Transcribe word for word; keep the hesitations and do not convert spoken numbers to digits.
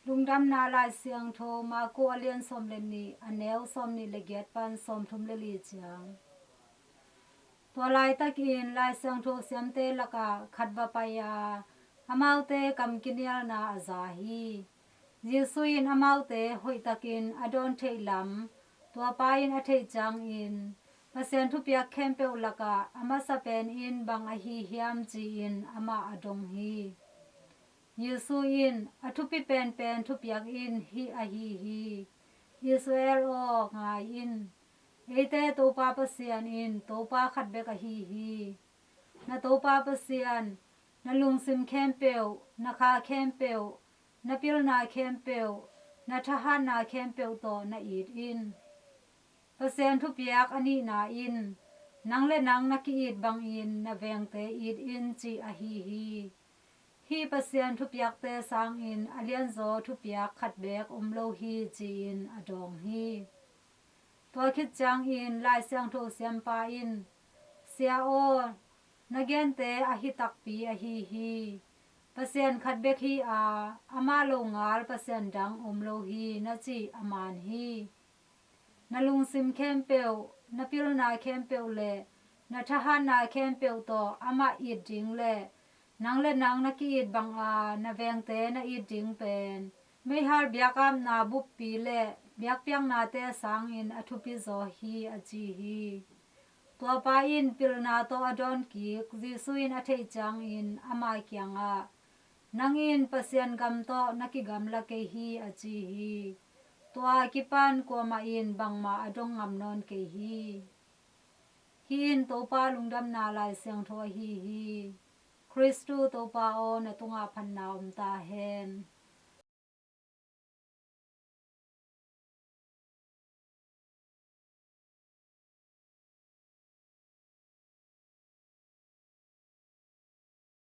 Lungdamna Lai Siangtho Marku a lian sawm le nih, a neu sawm nih le giat pan sawm thum le li ciang. Tua laitakin Lai Siangtho siamte lakah khat va pai a, amaute kam kinialna a za hi. Jesu in amaute hoihtakin a dawn theih lam tua pa in a theih ciangin, Pasian thupiak khempeuh lakah a masa pen in bang ahi hiam ci-in amah a dong hi. Jesu in, a thupi penpen thupiak in hih ahi hi: Israel aw, ngai in. Eite Topa Pasian in Topa khat bek ahi hi. Na Topa Pasian na lungsim khempeuh, na kha khempeuh, na pilna khempeuh, na thahatna khempeuh tawh na it in. Pasian thupiak a nihna in, nang le nang na ki-it bangin na vengte it in, cih ahi hi. Hih Pasian thupiakte sangin a lianzaw thupiak khat beek om lo hi, ci-in a dawng hi. Tua khit ciangin Lai Siangtho siampa in, Sia aw, na gente ahi takpi ahi hi. Pasian khat bek hi a, amah lo ngal Pasian dang om lo hi, na cih a man hi. Na lungsim khempeuh, na pilna khempeuh le na thahatna khempeuh tawh amah it ding le nang le nang na ki-it banga na vengte na it ding pen meihal biakapna buppi le biakpiaknate sangin a thupi zaw hi, a ci hi. Tua pa in pilna tawh a dawn kik Jesu in a theih ciangin ama kiangah, Nang in Pasian gam tawh na kigamla kei hi, a ci hi. Tua a kipan kuamah in bangmah a dong ngam nawn kei hi. Hih in Topa Lungdamna Lai Siangtho ahi hi. Khristu Topa aw, na tungah phatna om ta hen.